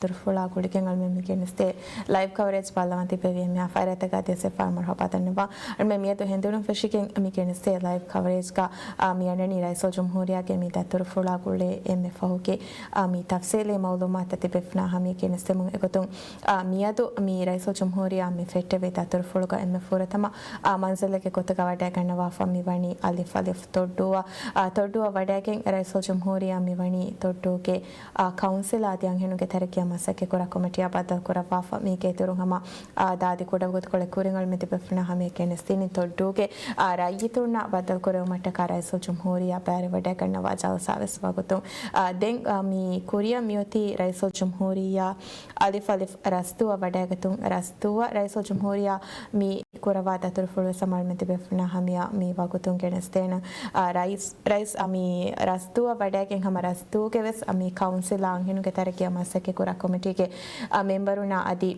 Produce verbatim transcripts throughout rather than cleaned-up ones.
ދަތުރުފުޅާ ގުޅިގެން އަޅުމެން މި ގެނެސްދޭ ލައިވް ކަވަރޭޖް ބައްލަވަން ތިބެވި އެންމެހާ ފަހަރަށް އަތަކާ ދެއަތް ފަހަރު މަރުހަބާ ދަންނަވާ. އަޅުމެން މިއަދު ހެނދުނު ފެށިގެން މި ގެނެސްދޭ ލައިވް ކަވަރޭޖްގަ، އާ، މި އަންނަނީ ރައީސުލްޖުމްހޫރިއްޔާގެ މި ދަތުރުފުޅާ ގުޅޭ އެންމެ ފަހުގެ، އާ، މި ތަފްސީލީ މައުލޫމާތުތައް ތިބެފުނާ ހަމަޔަށް ގެނެސްދެމުން. އެގޮތުން، އާ، މިއަދު މި ރައީސުލްޖުމްހޫރިއްޔާ މި ފެއްޓެވި ދަތުރުފުޅުގަ އެންމެ ފުރަތަމަ، އާ، މަންޒިލެއްގެ ގޮތުގަ ވަޑައިގަންނަވާފަ މިވަނީ އަލިފް އަލިފް ތޮއްޑޫއަށް. އާ، ތޮއްޑޫއަށް ވަޑައިގެން ރައީސުލްޖުމްހޫރިއްޔާ މިވަނީ ތޮއްޑޫގެ އާ، ކައުންސިލާ އަދި އަންހެނުންގެ ތަރައްގީއަށް މަސައްކަތްކުރާ ކޮމިޓީއާ ބައްދަލުކުރައްވާފަ. މީގެ އިތުރުން ހަމަ، އާ، ދާދި ކުޑަވަގުތުކޮޅެއް ކުރިން އަޅުމެން ތިބެފުނާ ހަމަޔަށް ގެނެސްދިނީ ތޮއްޑޫގެ، އާ، ރައްޔިތުންނާ ބައްދަލުކުރެވުމަށްޓަކާ ރައީސުލް ޖުމްހޫރިއްޔާ ބައިވެރިވެވަޑައިގަންނަވާ ޖަލްސާވެސް ވަގުތުން. އާ، ދެން، އާ، މި ކުރިއަށް މިއޮތީ ރައީސުލް ޖުމްހޫރިއްޔާ އަލިފް އަލިފް ރަސްދޫއަށް ވަޑައިގަތުން. ރަސްދޫއަށް ރައީސުލް ޖުމްހޫރިއްޔާ މި ކުރައްވާ ދަތުރުފުޅުވެސް ހަމަ އަޅުމެން ތިބެފުނާ ހަމަޔަށް މި ވަގުތުން ގެނެސްދޭނަން. އާ، ރައީސް، ރައީސް، އާ، މި ރަސްދޫއަށް ވަޑައިގެން ހަމަ ރަސްދޫގެ ވެސް، އާ، މި ކައުންސިލާ އަންހެނުންގެ ތަރައްގީއަށް މަސައްކަތްކުރާ ކޮމިޓީގެ، އާ، މެމްބަރުންނާ އަދި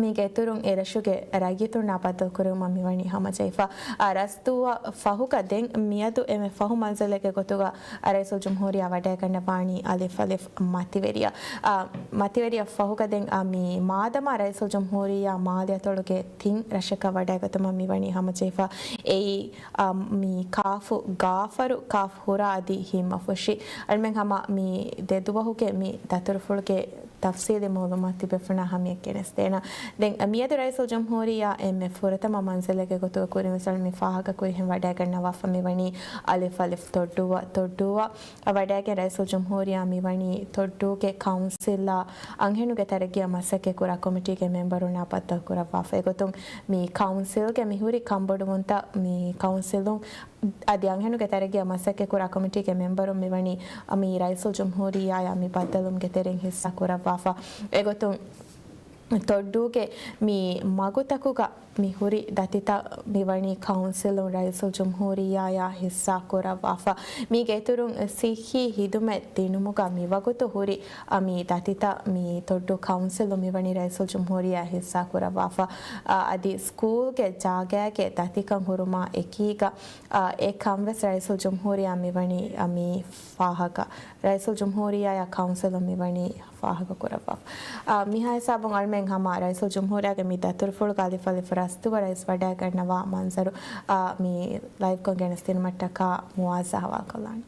މީގެ އިތުރުން އެރަށުގެ ރައްޔިތުންނާ ބައްދަލުކުރެވުމަށް މިވަނީ ހަމަޖެހިފަ. އާ، ރަސްދޫއަށް ފަހުގަ ދެން މިއަދު އެންމެ ފަހު މަންޒިލެއްގެ ގޮތުގަ ރައީސުލް ޖުމްހޫރިއްޔާ ވަޑައިގަންނަވާނީ އަލިފް އަލިފް މަތިވެރިއަށް. އާ، މަތިވެރިއަށް ފަހުގަ ދެން، އާ، މި މާދަމާ ރައީސުލް ޖުމްހޫރިއްޔާ މާލެ އަތޮޅުގެ ތިން ރަށަކަށް ވަޑައިގަތުމަށް މިވަނީ ހަމަޖެހިފަ. އެއީ، އާ، މި ކާފު ގާފަރު، ކާފު ހުރާ އަދި ހިންމަފުށި. އަޅުމެން ހަމަ މި ދެ ދުވަހުގެ މި ދަތުރުފުޅުގެ ތަފްސީލީ މައުލޫމާތު ތިބެފުނާ ހަމަޔަށް ގެނެސްދޭނަން. ދެން މިއަދު ރައީސުލް ޖުމްހޫރިއްޔާ އެންމެ ފުރަތަމަ މަންޒިލެއްގެ ގޮތުގަ ކުރިންވެސް އަޅުމެން ފާހަގަކުރިހެން ވަޑައިގަންނަވާފަ މިވަނީ އަލިފް އަލިފް ތޮއްޑޫއަށް. ތޮއްޑޫއަށް ވަޑައިގެން ރައީސުލް ޖުމްހޫރިއްޔާ މިވަނީ ތޮއްޑޫގެ ކައުންސިލާ އަންހެނުންގެ ތަރައްގީއަށް މަސައްކަތްކުރާ ކޮމިޓީގެ މެމްބަރުންނާ ބައްދަލުކުރައްވާފަ. އެގޮތުން މި ކައުންސިލްގެ މިހުރި ކަންބޮޑުވުންތައް މި ކައުންސިލުން އަދި އަންހެނުންގެ ތަރައްގީއަށް މަސައްކަތްކުރާ ކޮމިޓީގެ މެމްބަރުން މިވަނީ މި ރައީސުލް ޖުމްހޫރިއްޔާއާ މި ބައްދަލުވުމުގެ ތެރެއިން ހިއްސާ ކުރައްވާފަ. އެގޮތުން ތޮއްޑޫގެ މި މަގުތަކުގަ މި ހުރި ދަތިތައް މިވަނީ ކައުންސިލުން ރައީސުލް ޖުމްހޫރިއްޔާއާ ހިއްސާ ކުރައްވާފަ. މީގެ އިތުރުން ސިއްހީ ހިދުމަތް ދިނުމުގަ މިވަގުތު ހުރި މި ދަތިތައް މި ތޮއްޑޫ ކައުންސިލުން މިވަނީ ރައީސުލް ޖުމްހޫރިއްޔާއާ ހިއްސާ ކުރައްވާފަ. އަދި ސްކޫލްގެ ޖާގައިގެ ދަތިކަން ހުރުމާ އެކީގަ، އާ، އެ ކަން ވެސް ރައީސުލް ޖުމްހޫރިއްޔާ މިވަނީ، އާ، މި ފާހަގަ، ރައީސުލް ޖުމްހޫރިއްޔާއާ ކައުންސިލުން މިވަނީ ފާހަގަ ކުރައްވާފަ. އާ، މިހާ ހިސާބުން އަޅުމެން ހަމަ ރައީސުލް ޖުމްހޫރިއްޔާގެ މި ދަތުރުފުޅުގަ އަލިފް އަލިފް ރަސްދޫއަށް ރައީސް ވަޑައިގަންނަވާ މަންޒަރު، އާ، މި ލައިވްކޮށް ގެނެސްދިނުމަށްޓަކާ މުއާޒާ ހަވާލުކޮށްލާނެ.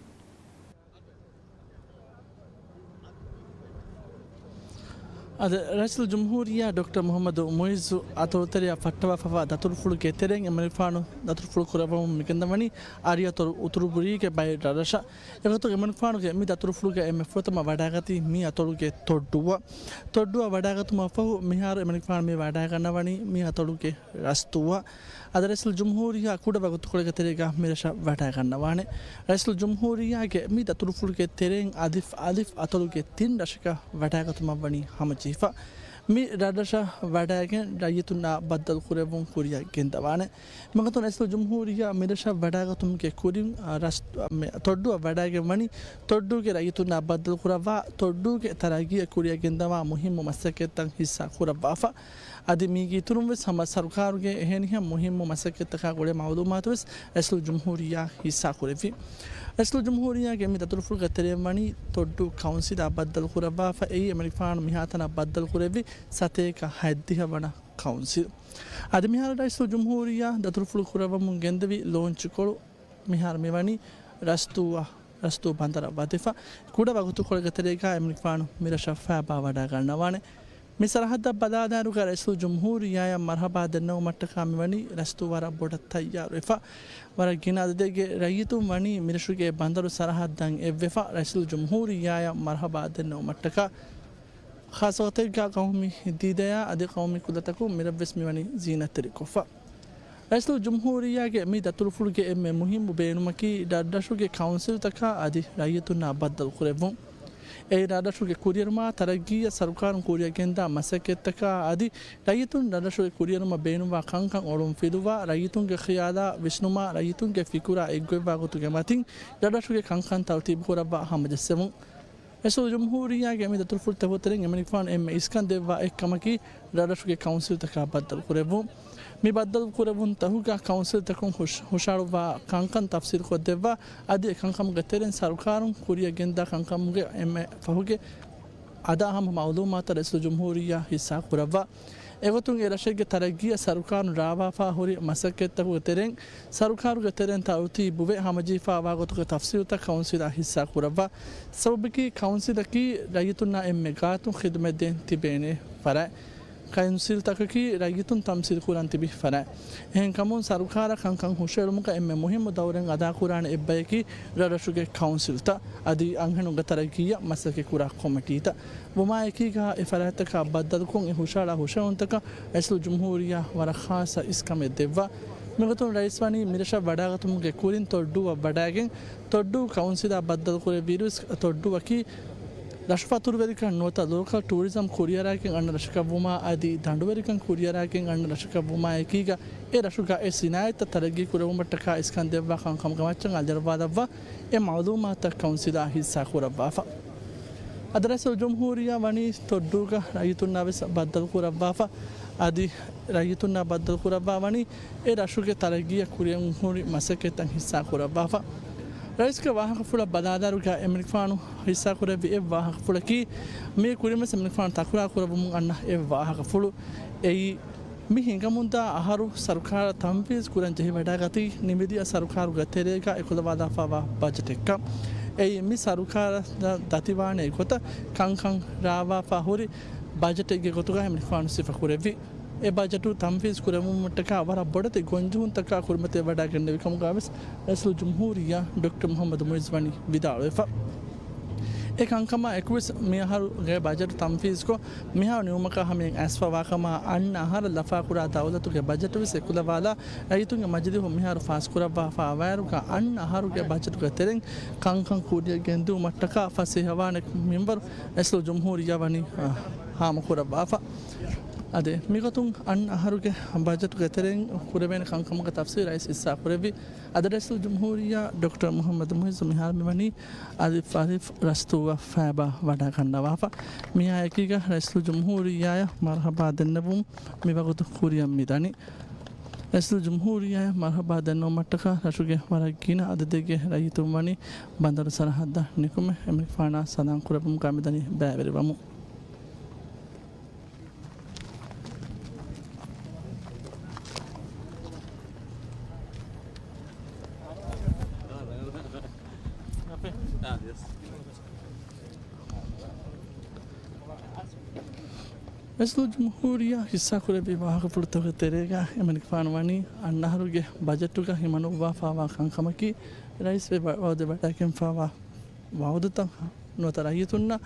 އަދި ރައީސުލް ޖުމްހޫރިއްޔާ ޑޮކްޓަރ މުޙައްމަދު މުޢިއްޒު އަތޮޅުތެރެއަށް ފައްޓަވާފައިވާ ދަތުރުފުޅުގެ ތެރެއިން އެމަނިކުފާނު ދަތުރުފުޅު ކުރައްވަމުން މިގެންދަވަނީ އަރިއަތޮޅު އުތުރުބުރީގެ ބައެއް ރަށްރަށަށް. އެގޮތުން އެމަނިކުފާނުގެ މި ދަތުރުފުޅުގަ އެންމެ ފުރަތަމަ ވަޑައިގަތީ މި އަތޮޅުގެ ތޮއްޑޫއަށް. ތޮއްޑޫއަށް ވަޑައިގަތުމަށްފަހު މިހާރު އެމަނިކުފާނު މި ވަޑައިގަންނަވަނީ މި އަތޮޅުގެ ރަސްދޫއަށް. އަދި ރައީސުލް ޖުމްހޫރިއްޔާ ކުޑަ ވަގުތުކޮޅެއްގެ ތެރޭގަ މިރަށަށް ވަޑައިގަންނަވާނެ. ރައީސުލް ޖުމްހޫރިއްޔާގެ މި ދަތުރުފުޅުގެ ތެރެއިން އަލިފް އަލިފް އަތޮޅުގެ ތިން ރަށަކަށް ވަޑައިގަތުމަށްވަނީ ހަމަޖެހިފަ. މި ރަށްރަށަށް ވަޑައިގެން ރައްޔިތުންނާ ބައްދަލުކުރެއްވުން ކުރިއަށް ގެންދަވާނެ. މިގޮތުން ރައީސުލް ޖުމްހޫރިއްޔާ މިރަށަށް ވަޑައިގަތުމުގެ ކުރިން، އާ، ރަސް-، މި ތޮއްޑޫއަށް ވަޑައިގެން ވަނީ ތޮއްޑޫގެ ރައްޔިތުންނާ ބައްދަލުކުރައްވާ، ތޮއްޑޫގެ ތަރައްގީއަށް ކުރިއަށް ގެންދަވާ މުހިއްމު މަސައްކަތްތައް ހިއްސާ ކުރައްވާފަ. އަދި މީގެ އިތުރުން ވެސް ހަމަ ސަރުކާރުގެ އެހެނިހެން މުހިއްމު މަސައްކަތްތަކާ ގުޅޭ މައުލޫމާތު ވެސް ރައީސުލް ޖުމްހޫރިއްޔާ ހިއްސާ ކުރެއްވި. ރައީސުލް ޖުމްހޫރިއްޔާގެ މި ދަތުރުފުޅުގެ ތެރެއިން ވަނީ ތޮއްޑޫ ކައުންސިލާ ބައްދަލު ކުރައްވާފަ. އެއީ އެމަނިކުފާނު މިހާތަނަށް ބައްދަލު ކުރެއްވި ސަތޭކަ ހަތްދިހަ ވަނަ ކައުންސިލް. އަދި މިހާރު ރައީސުލް ޖުމްހޫރިއްޔާ ދަތުރުފުޅު ކުރައްވަމުން ގެންދެވި ލޯންޗުކޮޅު މިހާރު މިވަނީ ރަސްދޫއަށް، ރަސްދޫ ބަނދަރަށް ވަދެފަ. ކުޑަ ވަގުތުކޮޅެއްގެ ތެރޭގަ އެމަނިކުފާނު މިރަށަށް ފައިބާ ވަޑައިގަންނަވާނެ. މި ސަރަހައްދަށް ބަލާލާއިރުގަ ރައީސުލް ޖުމްހޫރިއްޔާއަށް މަރުޙަބާ ދެންނެވުމަށްޓަކާ މިވަނީ ރަސްދޫ ވަރަށް ބޮޑަށް ތައްޔާރުވެފަ. ވަރަށް ގިނަ އަދަދެއްގެ ރައްޔިތުން ވަނީ މިރަށުގެ ބަނދަރު ސަރަހައްދަށް އެއްވެފަ ރައީސުލް ޖުމްހޫރިއްޔާއަށް މަރުޙަބާ ދެންނެވުމަށްޓަކާ. ޚާއްޞަ ގޮތެއްގަ ޤައުމީ ދީދަޔާ އަދި ޤައުމީ ކުލަތަކުން މިރަށްވެސް މިވަނީ ޒީނަތްތެރިކޮށްފަ. ރައީސުލް ޖުމްހޫރިއްޔާގެ މި ދަތުރުފުޅުގެ އެންމެ މުހިއްމު ބޭނުމަކީ ރަށްރަށުގެ ކައުންސިލްތަކާ އަދި ރައްޔިތުންނާ ބައްދަލުކުރެއްވުން. އެއީ ރަށްރަށުގެ ކުރިއެރުމާ ތަރައްގީއަށް ސަރުކާރުން ކުރިއަށް ގެންދާ މަސައްކަތްތަކާ އަދި ރައްޔިތުން ރަށްރަށުގެ ކުރިއެރުމަށް ބޭނުންވާ ކަންކަން އޮޅުން ފިލުވާ ރައްޔިތުންގެ ޚިޔާލާ ވިސްނުމާ ރައްޔިތުންގެ ފިކުރާ އެއްގޮތްވާ ގޮތުގެ މަތިން ރަށްރަށުގެ ކަންކަން ތަރުތީބުކުރައްވާ ހަމަޖެއްސެވުން. ރައީސުލް ޖުމްހޫރިއްޔާގެ މި ދަތުރުފުޅު ތެރެއިން އެމަނިކުފާނު އެންމެ އިސްކަން ދެއްވާ އެއްކަމަކީ ރަށްރަށުގެ ކައުންސިލްތަކާ ބައްދަލުކުރެއްވުން. މި ބައްދަލުކުރެއްވުންތަކުގަ ކައުންސިލްތަކުން ހުށް-، ހުށަހަޅުއްވާ ކަންކަން ތަފްސީލްކޮށްދެއްވާ އަދި އެ ކަންކަމުގެ ތެރެއިން ސަރުކާރުން ކުރިއަށް ގެންދާ ކަންކަމުގެ އެންމެ ފަހުގެ އަދާ ހަމަ މައުލޫމާތަށް ރައީސުލްޖުމްހޫރިއްޔާ ހިއްސާ ކުރައްވާ. އެގޮތުން އެ ރަށެއްގެ ތަރައްގީއަށް ސަރުކާރުން ރާވާފާ ހުރި މަސައްކަތްތަކުގެ ތެރެއިން، ސަރުކާރުގެ ތެރެއިން ތަރުތީބުވެ ހަމަޖެހިފާވާ ގޮތުގެ ތަފްސީލުތައް ކައުންސިލާ ހިއްސާ ކުރައްވާ. ސަބަބަކީ ކައުންސިލަކީ ރައްޔިތުންނާ އެންމެ ގާތުން ޚިދުމަތްދޭން ތިބޭނެ ފަރާތް. ކައުންސިލްތަކަކީ ރައްޔިތުން ތަމްސީލް ކުރަން ތިބި ފަރާތް. އެހެންކަމުން ސަރުކާރަށް ކަންކަން ހުށައެޅުމުގަ އެންމެ މުހިއްމު ދައުރެއް އަދާކުރާނެ އެއްބަޔަކީ ރަށްރަށުގެ ކައުންސިލްތައް އަދި އަންހެނުންގެ ތަރައްގީއަށް މަސައްކަތްކުރާ ކޮމިޓީތައް. ވުމާއެކީގަ އެ ފަރާތްތަކާ ބައްދަލުކޮށް އެ ހުށައަޅާ ހުށައެޅުންތަކަށް ރައީސުލްޖުމްހޫރިއްޔާ ވަރަށް ޚާއްޞަ އިސްކަމެއް ދެއްވާ. މިގޮތުން ރައީސް ވަނީ މިރަށަށް ވަޑާގަތުމުގެ ކުރިން ތޮއްޑޫއަށް ވަޑާގެން، ތޮއްޑޫ ކައުންސިލާ ބައްދަލުކުރެއްވިއިރުވެސް، ތޮއްޑޫއަކީ ރަށުފަތުރުވެރިކަން ނުވަތަ ލޯކަލް ޓޫރިޒަމް ކުރިއަރާގެން އަންނަ ރަށަކަށްވުމާ އަދި ދަނޑުވެރިކަން ކުރިއަރާގެން އަންނަ ރަށަކަށްވުމާއެކީގަ، އެ ރަށުގަ އެ ސިނާއަތްތައް ތަރައްގީ ކުރެއްވުމަށްޓަކާ އިސްކަން ދެއްވާ ކަންކަމުގެ މައްޗަށް އަލިއަޅުވާލައްވާ އެ މައުލޫމާތުތައް ކައުންސިލާ ހިއްސާ ކުރައްވާފަ. އަދި ރައީސުލްޖުމްހޫރިއްޔާ ވަނީ ތޮއްޑޫގަ ރައްޔިތުންނާ ވެސް ބައްދަލު ކުރައްވާފަ. އަދި ރައްޔިތުންނާ ބައްދަލު ކުރައްވާ ވަނީ އެ ރަށުގެ ތަރައްގީއަށް ކުރިއަށް ހުރި މަސައްކަތްތައް ހިއްސާ ކުރައްވާފަ. ރައީސްގެ ވާހަކަފުޅަށް ބަލާލާއިރުގަ އެމަނިކުފާނު ހިއްސާކުރެއްވި އެއް ވާހަކަފުޅަކީ، މި ކުރިން ވެސް އެމަނިކުފާނު ތަކުރާރު ކުރައްވަމުން އަންނަ އެއް ވާހަކަފުޅު. އެއީ، މި ހިނގަމުންދާ އަހަރު ސަރުކާރަށް ތަންފީޒް ކުރަން ޖެހިވަޑައިގަތީ ނިމިދިޔަ ސަރުކާރުގެ ތެރޭގަ އެކުލަވާލާފައިވާ ބަޖެޓެއްކަން. އެއީ، މި ސަރުކާރަށް ދަ-، ދަތިވާނެ ގޮތަށް ކަންކަން ރާވާފަ ހުރި ބަޖެޓެއްގެ ގޮތުގަ އެމަނިކުފާނު ސިފަކުރެއްވި. އެ ބަޖެޓު ތަންފީޒް ކުރެވުމަށްޓަކާ ވަރަށް ބޮޑެތި ގޮންޖެހުންތަކާ ކުރިމަތިވެވަޑައިގެންނެވި ކަމުގަ ވެސް ރައީސުލް ޖުމްހޫރިއްޔާ ޑޮކްޓަރ މުޙައްމަދު މުޢިއްޒު ވަނީ ވިދާޅުވެފަ. އެ ކަންކަމާ އެކުވެސް މިއަހަރުގެ ބަޖެޓު ތަންފީޒްކޮށް، މިހާރު ނިމުމަކާ ހަމަޔަށް އައިސްފަވާކަމާ އަންނަ އަހަރަށް ލަފާކުރާ ދައުލަތުގެ ބަޖެޓު ވެސް އެކުލަވާލާ، ރައްޔިތުންގެ މަޖިލީހުން މިހާރު ފާސްކުރައްވާފައިވާއިރުގަ އަންނަ އަހަރުގެ ބަޖެޓުގެ ތެރެއިން ކަންކަން ކުރިއަށް ގެންދިއުމަށްޓަކާ ފަސޭހަވާނެ މިންވަރު ރައީސުލް ޖުމްހޫރިއްޔާ ވަނީ، އާ، ހާމަކުރައްވާފަ. އަދި މިގޮތުން އަންނަ އަހަރުގެ ބަޖެޓުގެ ތެރެއިން ކުރެވޭނެ ކަންކަމުގެ ތަފްސީލް ރައީސް ހިއްސާކުރެއްވި. އަދި ރައީސުލް ޖުމްހޫރިއްޔާ ޑޮކްޓަރ މުޙައްމަދު މުޢިއްޒު މިހާރު މިވަނީ އަލިފް އަލިފް ރަސްތޫއަށް ފައިބާ ވަޑާގަންނަވާފަ. މިއާއެކީގަ ރައީސުލް ޖުމްހޫރިއްޔާއަށް މަރުޙަބާ ދެންނެވުން މިވަގުތު ކުރިއަށް މިދަނީ. ރައީސުލް ޖުމްހޫރިއްޔާއަށް މަރުޙަބާ ދެންނެވުމަށްޓަކާ ރަށުގެ ވަރަށް ގިނަ އަދަދެއްގެ ރައްޔިތުން ވަނީ ބަނދަރު ސަރަޙައްދަށް ނިކުމެ، އެމަނިކުފާނާ ސަލާން ކުރެއްވުމުގަ މިދަނީ ބައިވެރިވަމުން. ރައީސުލް ޖުމްހޫރިއްޔާ ހިއްސާކުރެއްވި ވާހަކަފުޅުތަކުގެ ތެރޭގަ އެމަނިކުފާނު ވަނީ އަންނަ އަހަރުގެ ބަޖެޓުގަ ހިމަނުއްވާފައިވާ ކަންކަމަކީ، ރައީސް ވެ ވަ-، ވައުދެއް ވަޑައިގެންފައިވާ ވައުދުތައް ނުވަތަ ރައްޔިތުންނަށް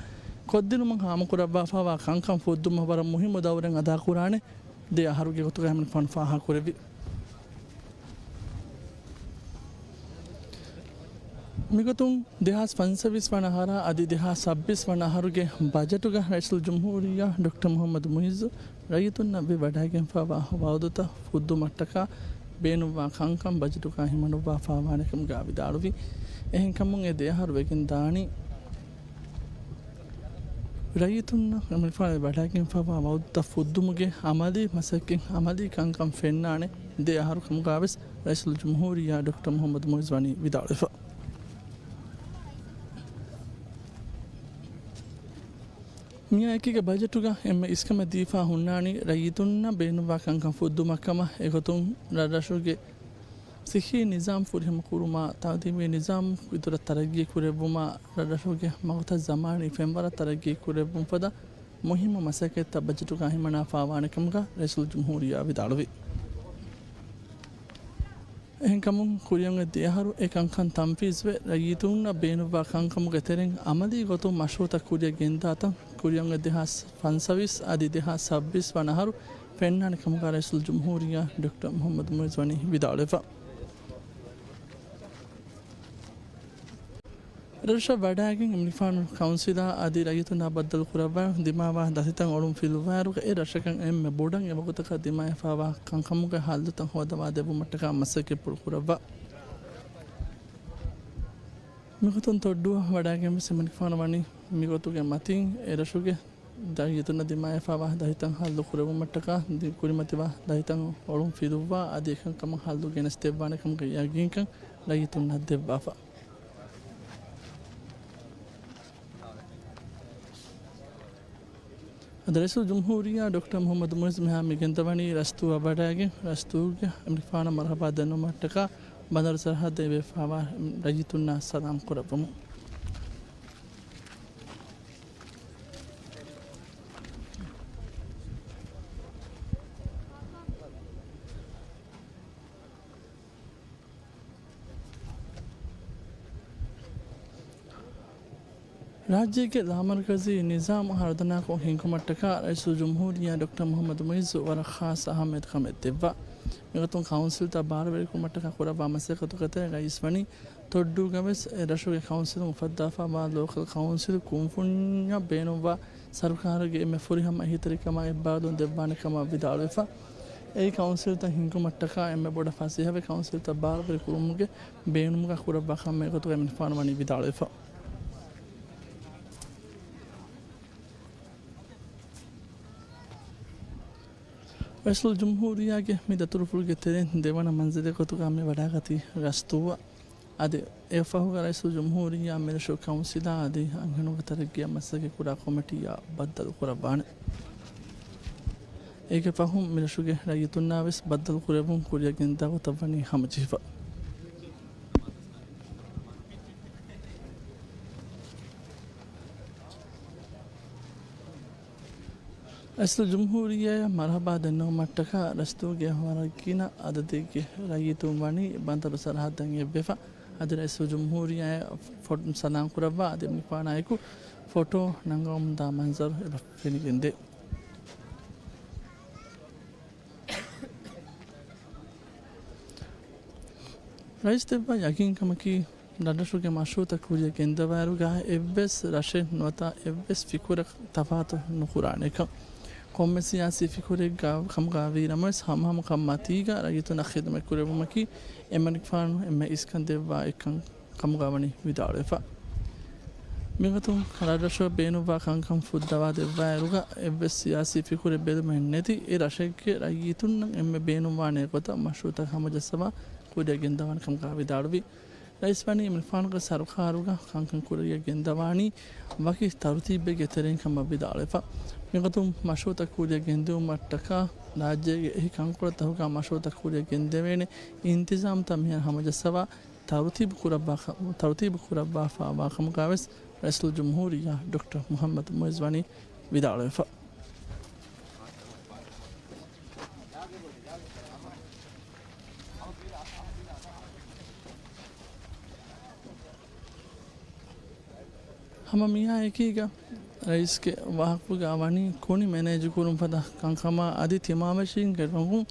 ކޮށްދިނުމަށް ހާމަކުރައްވާފައިވާ ކަންކަން ފުއްދުމަށް ވަރަށް މުހިއްމު ދައުރެއް އަދާކުރާނެ ދެ އަހަރުގެ ގޮތުގަ އެމަނިކުފާނު ފާހަގަކުރެއްވި. މިގޮތުން ދެހާސް ފަންސަވީސް ވަނަ އަހަރާ އަދި ދެހާސް ސައްބީސް ވަނަ އަހަރުގެ ބަޖެޓުގަ ރައީސުލް ޖުމްހޫރިއްޔާ ޑޮކްޓަރ މުޙައްމަދު މުޢިއްޒު ރައްޔިތުންނަށް ވެ ވަޑައިގެންފައިވާ ވައުދުތައް ފުއްދުމަށްޓަކާ ބޭނުންވާ ކަންކަން ބަޖެޓުގަ ހިމަނުއްވާފައިވާނެ ކަމުގަ ވިދާޅުވި. އެހެންކަމުން އެ ދެ އަހަރު ވެގެން ދާނީ ރައްޔިތުންނަށް އެމަނިކުފާނު ވެ ވަޑައިގެންފައިވާ ވައުދުތައް ފުއްދުމުގެ އަމަލީ މަސައްކަތް އަމަލީ ކަންކަން ފެންނާނެ ދެ އަހަރު ކަމުގަ ވެސް ރައީސުލް ޖުމްހޫރިއްޔާ ޑޮކްޓަރ މުޙައްމަދު މުޢިއްޒު ވަނީ ވިދާޅުވެފަ. މިއާއެކީގަ ބަޖެޓުގަ އެންމެ އިސްކަމެއް ދީފަ ހުންނާނީ ރައްޔިތުންނަށް ބޭނުންވާ ކަންކަން ފުއްދުމަށްކަމަށް. އެގޮތުން ރަށްރަށުގެ ޞިއްޙީ ނިޒާމް ފުރިހަމަ ކުރުމާ، ތަޢުލީމީ ނިޒާމް އިތުރަށް ތަރައްގީ ކުރެއްވުމާ، ރަށްރަށުގެ މަގުތައް ޒަމާނީ ފެންވަރަށް ތަރައްގީ ކުރެއްވުން ފަދަ މުހިއްމު މަސައްކަތްތައް ބަޖެޓުގަ ހިމަނާފައިވާނެ ކަމުގަ ރައީސުލް ޖުމްހޫރިއްޔާ ވިދާޅުވި. އެހެންކަމުން ކުރިއަށް އޮތް ދެ އަހަރު އެ ކަންކަން ތަންފީޒުވެ، ރައްޔިތުންނަށް ބޭނުންވާ ކަންކަމުގެ ތެރެއިން އަމަލީ ގޮތުން މަޝްރޫއުތައް ކުރިއަށް ގެންދާތަން ކުރިއަށް އޮތް ދެހާސް ފަންސަވީސް އަދި ދެހާސް ސައްބީސް ވަނަ އަހަރު ފެންނާނެ ކަމުގަ ރައީސުލް ޖުމްހޫރިއްޔާ ޑޮކްޓަރ މުޙައްމަދު މުޢިއްޒު ވަނީ ވިދާޅުވެފަ. ރަށަށް ވަޑައިގެން އެމަނިކުފާނު ކައުންސިލާ އަދި ރައްޔިތުންނާ ބައްދަލު ކުރައްވާ ދިމާވާ ދަތިތައް އޮޅުން ފިލުއްވާއިރު، އެ ރަށަކަށް އެންމެ ބޮޑަށް އެވަގުތަކަށް ދިމާވެފައިވާ ކަންކަމުގެ ހައްލުތައް ހޯދަވާ ދެއްވުމަށްޓަކާ މަސައްކަތްޕުޅު ކުރައްވާ. މިގޮތުން ތޮއްޑޫއަށް ވަޑައިގެން ވެސް އެމަނިކުފާނު ވަނީ މިގޮތުގެ މަތިން އެ ރަށުގެ ރައްޔިތުންނަށް ދިމާވެފައިވާ ދަތިތައް ހައްލު ކުރެއްވުމަށްޓަކާ ދި-، ކުރިމަތިވާ ދަތިތައް އޮޅުން ފިލުއްވާ އަދި އެކަންކަމަށް ހައްލު ގެނެސްދެއްވާނެ ކަމުގެ ޔަގީންކަން ރައްޔިތުންނަށް ދެއްވާފަ. އަދި ރައީސުލްޖުމްހޫރިއްޔާ ޑޮކްޓަރ މުޙައްމަދު މުޢިއްޒު މިހާރު މި ގެންދަވަނީ ރަސްތޫއަށް ވަޑައިގެން، ރަސްތޫގެ އެމަނިކުފާނަށް މަރުޙަބާ ދެންނެވުމަށްޓަކާ ބަނދަރު ސަރަޙައްދަށް އެބަފާވާ ރައްޔިތުންނާ ސަލާމް ކުރައްވަމުން. ރާއްޖޭގެ ލާމަރުކަޒީ ނިޒާމް ހަރުދަނާކޮށް ހިންގުމަށްޓަކާ ރައީސުލްޖުމްހޫރިއްޔާ ޑޮކްޓަރ މުޙައްމަދު މުޢިއްޒު ވަރަށް ޚާއްޞަ އަހައްމިޔަތު ކަމެއް ދެއްވާ. މިގޮތުން ކައުންސިލްތައް ބާރުވެރިކުރުމަށްޓަކާ ކުރައްވާ މަސައްކަތުގެ ތެރެއިން ރައީސް ވަނީ ތޮއްޑޫގަވެސް އެ ރަށުގެ ކައުންސިލުން އުފައްދާފާވާ ލޯކަލް ކައުންސިލް ކުންފުންޏަށް ބޭނުންވާ ސަރުކާރުގެ އެންމެ ފުރިހަމަ އެހީތެރިކަމާ އެއްބާރުލުން ދެއްވާނެ ކަމަށް ވިދާޅުވެފަ. އެއީ ކައުންސިލްތައް ހިންގުމަށްޓަކާ އެންމެ ބޮޑަށް ފަސޭހަވެ ކައުންސިލްތައް ބާރުވެރި ކުރުމުގެ ބޭނުމުގަ ކުރައްވާ ކަމެއް ގޮތުގައި އެމަނިކުފާނު ވަނީ ވިދާޅުވެފަ. ރައީސުލްޖުމްހޫރިއްޔާގެ މި ދަތުރުފުޅުގެ ތެރެއިން ދެވަނަ މަންޒިލެއް ގޮތުގަ މި ވަޑައިގަތީ ރަސްތޫއަށް. އަދި އެއަށްފަހުގަ ރައީސުލްޖުމްހޫރިއްޔާ މިރަށު ކައުންސިލާ އަދި އަންހެނުންގެ ތަރައްގީއަށް މަސައްކަތް ކުރާ ކޮމިޓީއާ ބައްދަލު ކުރައްވާނެ. އޭގެ ފަހުން މިރަށުގެ ރައްޔިތުންނާވެސް ބައްދަލު ކުރެވުން ކުރިއަށް ގެންދާ ގޮތަށް ވަނީ ހަމަޖެހިފަ. ރައީސުލްޖުމްހޫރިއްޔާއަށް މަރުޙަބާ ދެންނެވުމަށްޓަކާ ރަސްތޫގެ ވަރަށް ގިނަ އަދަދެއްގެ ރައްޔިތުން ވަނީ ބަނދަރު ސަރަޙައްދަށް އެއްވެފަ. އަދި ރައީސުލްޖުމްހޫރިއްޔާއަށް ފޮޓޯ ސަލާމް ކުރައްވާ އަދި އެމަނިކުފާނާއެކު ފޮޓޯ ނަންގަވަމުންދާ މަންޒަރު އެބަ ފެނިގެންދޭ. ރައީސް ދެއްވާ ޔަގީންކަމަކީ، ރަށްރަށުގެ މަޝްރޫޢުތައް ކުރިއަށް ގެންދަވާއިރުގަ އެއްވެސް ރަށެއް ނުވަތަ އެއްވެސް ފިކުރެއް ތަފާތު ނުކުރާނެކަން. ކޮންމެ ސިޔާސީ ފިކުރެއްގަ ކަމުގަ ވީނަމަވެސް، ހަމަހަމަކަށް މަތީގަ ރައްޔިތުންނަށް ޚިދުމަތް ކުރެއްވުމަކީ އެމަނިކުފާނު އެންމެ އިސްކަން ދެއްވާ އެއްކަން ކަމުގަ ވަނީ ވިދާޅުވެފަ. މިގޮތުން ރަށްރަށުގަ ބޭނުންވާ ކަންކަން ފުއްދަވާ ދެއްވާއިރުގަ އެއްވެސް ސިޔާސީ ފިކުރެއް ބެލުމެއް ނެތި އެ ރަށެއްގެ ރައްޔިތުންނަށް އެންމެ ބޭނުންވާނޭ ގޮތަށް މަޝްރޫޢުތައް ހަމަޖައްސަވާ ކުރިއަށް ގެންދަވާނެ ކަމުގަ ވިދާޅުވި. ރައީސް ވަނީ އެމަނިކުފާނުގެ ސަރުކާރުގަ ކަންކަން ކުރިއަށް ގެންދަވާނީ ވަކި ތަރުތީބެއްގެ ތެރެއިން ކަމަށް ވިދާޅުވެފަ. މިގޮތުން މަޝްރޫޢުތައް ކުރިއަށް ގެންދިއުމަށްޓަކާ ރާއްޖޭގެ އެހީ ކަންކޮޅުތަކުގަ މަޝްރޫޢުތައް ކުރިއަށް ގެންދެވޭނެ އިންތިޒާމްތައް މިހާރު ހަމަޖައްސަވާ ތަރުތީބު ކުރައްވާ، ތަރުތީބު ކުރައްވާފާވާ ކަމުގަވެސް ރައީސުލްޖުމްހޫރިއްޔާ ޑޮކްޓަރ މުޙައްމަދު މުޢިއްޒު ވަނީ ވިދާޅުވެފަ. ހަމަ މިއާއެކީގަ ރައީސްގެ ވާހަކަފުޅުގަ ވަނީ ކުނި މެނޭޖު ކުރުން ފަދަ ކަންކަމާ އަދި ތިމާވެށީންގެ ރޮނގުން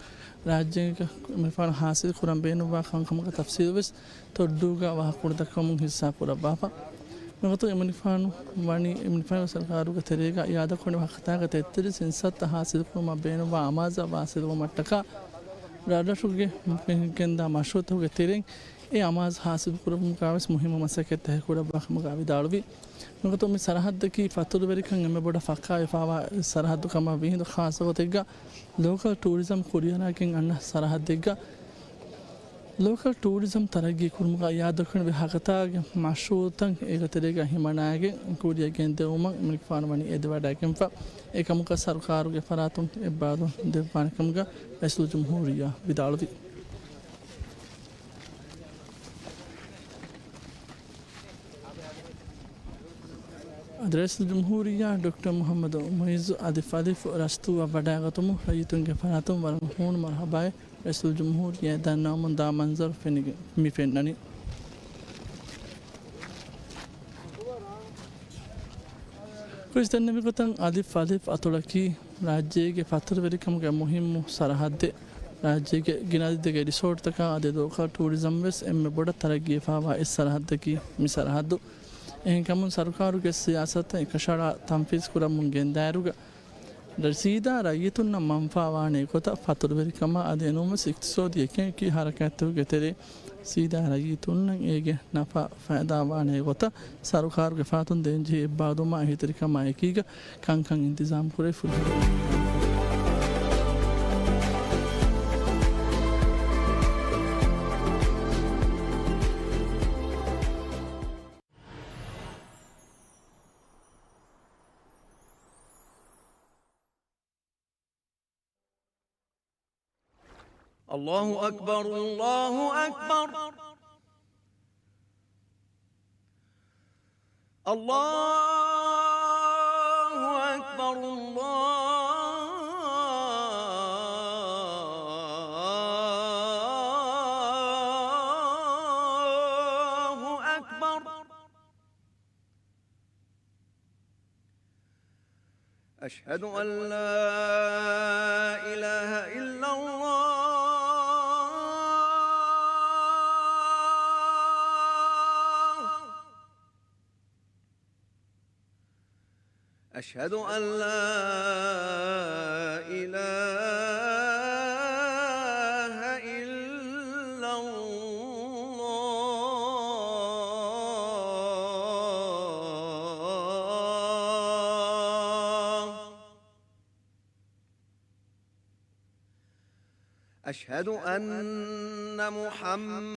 ރާއްޖޭގެ އެމަނިކުފާނު ހާސިލް ކުރަން ބޭނުންވާ ކަންކަމުގެ ތަފްސީލުވެސް ތޮއްޑޫގަ ވާހަކަފުޅު ދައްކަމުން ހިއްސާ ކުރައްވާފަ. މިގޮތުން އެމަނިކުފާނު ވަނީ އެމަނިކުފާނުގެ ސަރުކާރުގެ ތެރޭގަ އިއާދަކުރަނިވި ހަފްތާގެ ތެއްތިރީސް އިންސާތައް ހާސިލްކުރުމަށް ބޭނުންވާ އަމާޒު ހާސިލްވުމަށްޓަކާ ރަށްރަށުގެ މި ގެންދާ މަޝްރޫޢުތަކުގެ ތެރެއިން އެ އަމާޒު ހާސިލްކުރުމުގަވެސް މުހިއްމު މަސައްކަތްތަކެއް ކުރައްވާ ކަމުގަ ވިދާޅުވި. މިގޮތުން މި ސަރަހައްދަކީ ފަތުރުވެރިކަން އެންމެ ބޮޑަށް ފައްކާވެފާވާ ސަރަހައްދު ކަމަށް ވީހިނދު ޚާއްޞަ ގޮތެއްގަ ލޯކަލް ޓޫރިޒަމް ކުރިއަރާގެން އަންނަ ސަރަހައްދެއްގަ ލޯކަލް ޓޫރިޒަމް ތަރައްގީ ކުރުމުގަ އިއާދަކުރެވި ހަގަތާގެ މަޝްރޫޢުތައް އޭގެ ތެރޭގަ ހިމަނާގެން ކުރިއަށް ގެންދެވުމަށް އެމަނިކުފާނު ވަނީ އެދިވަޑައިގެންފަ. އެކަމަކަށް ސަރުކާރުގެ ފަރާތުން އެއްބާރުލުން ދެއްވާނެ ކަމުގަ ރައީސުލްޖުމްހޫރިއްޔާ ވިދާޅުވި. އަދި ރައީސުލްޖުމްހޫރިއްޔާ ޑޮކްޓަރ މުޙައްމަދު މުޢިއްޒު އަދި ފަލިފު ރަސްތޫއަށް ވަޑައިގަތުމުން ރައްޔިތުންގެ ފަރާތުން ވަރަށް ހޫނު މަރުޙަބާއެއް ރައީސުލްޖުމްހޫރިއްޔާ ދަންނަވަމުން ދާ މަންޒަރު ފެނިގެން މި ފެންނަނީ. ކުރިސް ދެންނެވި ގޮތަށް އަލިފް އަލިފް އަތޮޅަކީ ރާއްޖޭގެ ފަތުރުވެރިކަމުގެ މުހިއްމު ސަރަހައްދެއް. ރާއްޖޭގެ ގިނަ އަދަދެއްގެ ރިސޯޓްތަކާ އަދި ލޯކަލް ޓޫރިޒަމް ވެސް އެންމެ ބޮޑަށް ތަރައްގީވެފާވާ އެއް ސަރަހައްދަކީ މި ސަރަހައްދު. އެހެންކަމުން ސަރުކާރުގެ ސިޔާސަތު އެކަށައަޅާ ތަންފީޒު ކުރަމުން ގެންދާއިރުގަ ސީދާ ރައްޔިތުންނަށް މަންފާވާނެ ގޮތަށް ފަތުރުވެރިކަމާ އަދި އެނޫންވެސް އިޤްތިޞާދީ އެކި އެކި ހަރަކާތްތަކުގެ ތެރޭ ސީދާ ރައްޔިތުންނަށް އޭގެ ނަފާ ފައިދާވާނެ ގޮތަށް ސަރުކާރުގެ ފަރާތުން ދޭންޖެހޭ އެއްބާރުލުމާ އެހީތެރިކަމާ އެކީގަ ކަންކަން އިންތިޒާމް ކުރެވި ފުރިހަމަ الله أكبر، الله أكبر. الله أكبر، الله أكبر. أشهد أن لا إله إلا الله. أشهد أن لا إله إلا الله. أشهد أن محمد